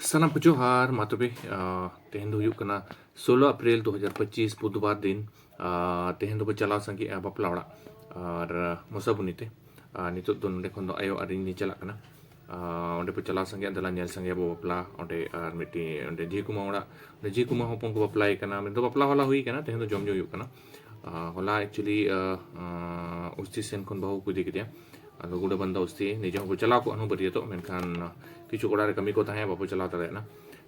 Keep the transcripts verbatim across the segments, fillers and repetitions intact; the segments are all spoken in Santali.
ᱥᱟᱱᱟᱢ ᱠᱚ ᱡᱚᱦᱟᱨ᱾ ᱢᱟ ᱛᱚᱵᱮ, ᱟᱸ, ᱛᱮᱦᱮᱧ ᱫᱚ ᱦᱩᱭᱩᱜ ᱠᱟᱱᱟ ᱥᱳᱞᱳ ᱮᱯᱨᱤᱞ ᱫᱩ ᱦᱟᱡᱟᱨ ᱯᱚᱸᱪᱤᱥ, ᱵᱩᱫᱷᱵᱟᱨ ᱫᱤᱱ᱾ ᱟᱸ, ᱛᱮᱦᱮᱧ ᱫᱚᱵᱚ ᱪᱟᱞᱟᱣ ᱥᱟᱸᱜᱮᱜᱼᱟ ᱵᱟᱯᱞᱟ ᱚᱲᱟᱜ ᱟᱨ, ᱟᱸ, ᱢᱚᱥᱟᱵᱩᱱᱤ ᱛᱮ᱾ ᱟᱸ, ᱱᱤᱛᱚᱜ ᱫᱚ ᱱᱚᱸᱰᱮ ᱠᱷᱚᱱ ᱫᱚ ᱟᱭᱳ ᱟᱨ ᱤᱧ ᱞᱤᱧ ᱪᱟᱞᱟᱜ ᱠᱟᱱᱟ᱾ ᱟᱸ, ᱚᱸᱰᱮ ᱵᱚ ᱪᱟᱞᱟᱣ ᱥᱟᱸᱜᱮᱜᱼᱟ, ᱫᱮᱞᱟ ᱧᱮᱞ ᱥᱟᱸᱜᱮᱭᱟᱵᱚ ᱵᱟᱯᱞᱟ ᱚᱸᱰᱮ᱾ ᱟᱨ ᱢᱤᱫᱴᱤᱡ ᱚᱸᱰᱮ ᱡᱷᱤ ᱠᱩᱢᱟ ᱚᱲᱟᱜ, ᱚᱸᱰᱮ ᱡᱷᱤ ᱠᱩᱢᱟ ᱦᱚᱯᱚᱱ ᱠᱚ ᱵᱟᱯᱞᱟᱭᱮ ᱠᱟᱱᱟ᱾ ᱢᱮᱱᱫᱚ ᱵᱟᱯᱞᱟ ᱦᱚᱞᱟ ᱦᱩᱭ ᱠᱟᱱᱟ, ᱛᱮᱦᱮᱧ ᱫᱚ ᱡᱚᱢ ᱧᱩ ᱦᱩᱭᱩᱜ ᱠᱟᱱᱟ᱾ ᱟᱸ, ᱦᱚᱞᱟ actually, ᱟᱸ, ᱟᱸ, ᱩᱥᱛᱤ ᱥᱮᱱ ᱠᱷᱚᱱ ᱵᱟᱹᱦᱩ ᱠᱚ ᱤᱫᱤ ᱠᱮᱫᱮᱭᱟ᱾ ᱟᱫᱚ ᱜᱩᱰᱟᱹ ᱵᱟᱱᱫᱟ ᱩᱥᱛᱤ, ᱱᱤᱡᱮ ᱦᱚᱸᱵᱚ ᱪᱟᱞᱟᱣ ᱠᱚᱜᱼᱟ ᱦᱩᱱᱟᱹᱝ ᱵᱟᱹᱨᱭᱟᱹᱛᱚᱜ, ᱢᱮᱱᱠᱷᱟᱱ, ᱟᱸ, ᱠᱤᱪᱷᱩ ᱚᱲᱟᱜ ᱨᱮ ᱠᱟᱹᱢᱤ ᱠᱚ ᱛᱟᱦᱮᱸ, ᱵᱟᱵᱚ ᱪᱟᱞᱟᱣ ᱫᱟᱲᱮᱭᱟᱜᱼᱟ᱾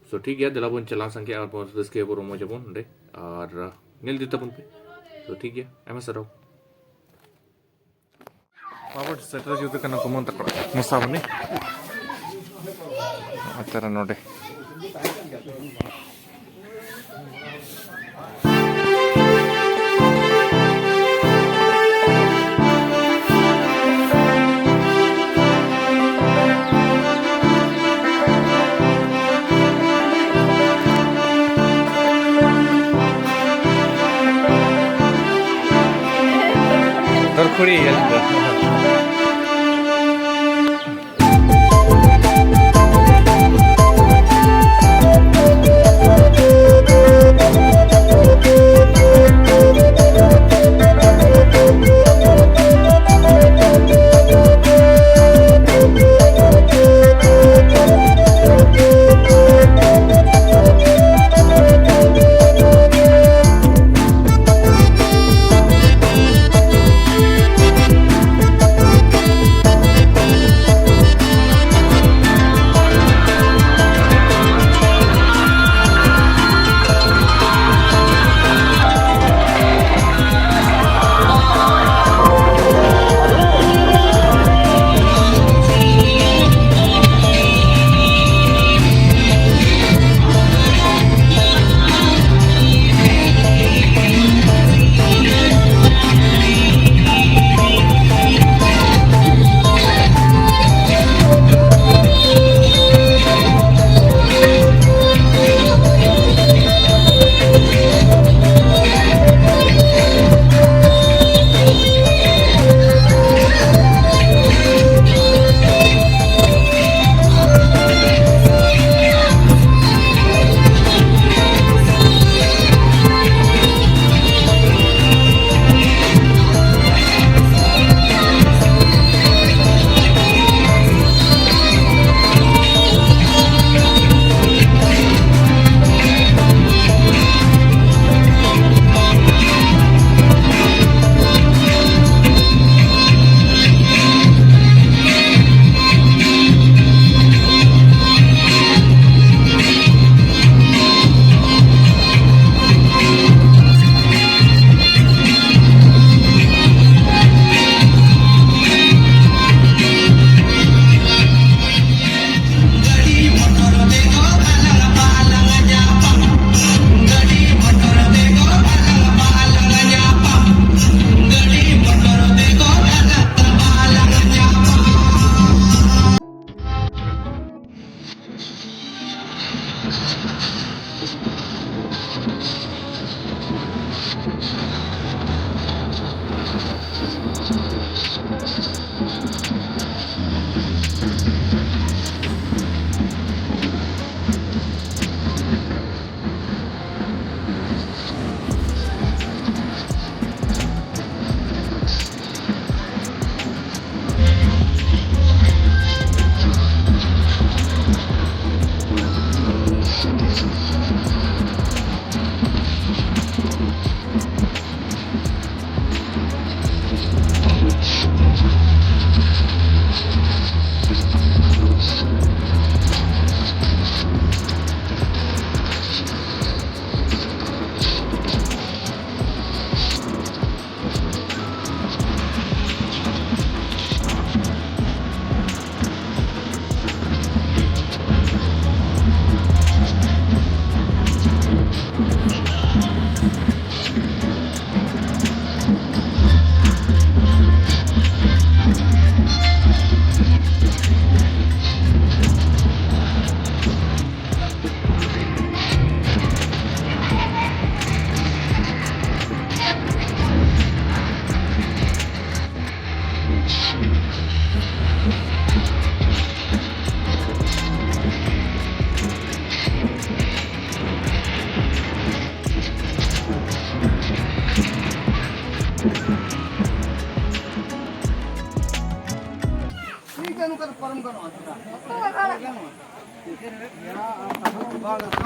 So, ᱴᱷᱤᱠ ᱜᱮᱭᱟ, ᱫᱮᱞᱟ ᱵᱚᱱ ᱪᱟᱞᱟᱣ ᱥᱟᱸᱜᱮᱜᱼᱟ ᱟᱨ ᱵᱚᱱ ᱨᱟᱹᱥᱠᱟᱹᱭᱟᱵᱚᱱ, ᱨᱚᱢᱚᱡᱟᱵᱚᱱ ᱚᱸᱰᱮ᱾ ᱟᱨ, ᱟᱸ, ᱧᱮᱞ ᱤᱫᱤ ᱛᱟᱵᱚᱱ ᱯᱮ᱾ So, ᱴᱷᱤᱠ ᱜᱮᱭᱟ, ᱟᱭᱢᱟ ᱥᱟᱨᱦᱟᱣ᱾ ᱵᱟᱵᱚ ᱥᱮᱴᱮᱨ ᱡᱩᱛ ᱠᱟᱱᱟ ᱠᱩᱢᱟᱹᱝ ᱛᱟᱠᱚ ᱢᱚᱥᱟᱵᱚᱱᱤ᱾ ᱱᱚᱜᱼᱚᱭ ᱛᱟᱨᱟ ᱱᱚᱰᱮ᱾ ᱫᱚᱨᱠᱷᱩᱲᱤ ᱮᱞ ᱫᱚ᱾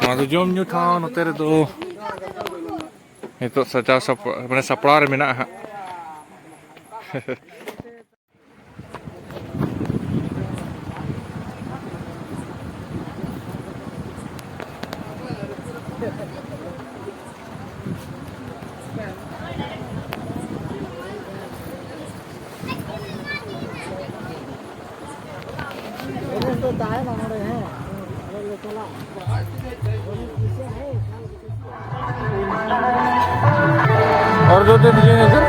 ᱱᱚᱣᱟ ᱫᱚ ᱡᱚᱢ ᱧᱩ ᱴᱷᱟᱶ ᱱᱚᱛᱮ ᱨᱮᱫᱚ ᱱᱤᱛᱚᱜ ᱥᱟᱡᱟᱣ ᱥᱟᱯ-, ᱢᱟᱱᱮ ᱥᱟᱯᱲᱟᱣ ᱨᱮ ᱢᱮᱱᱟᱜᱼᱟ ᱦᱟᱸᱜ᱾ ᱚᱨ ᱫᱚ ᱫᱮ ᱫᱤᱡᱤᱭᱮ ᱱᱟ ᱥᱟᱨ᱾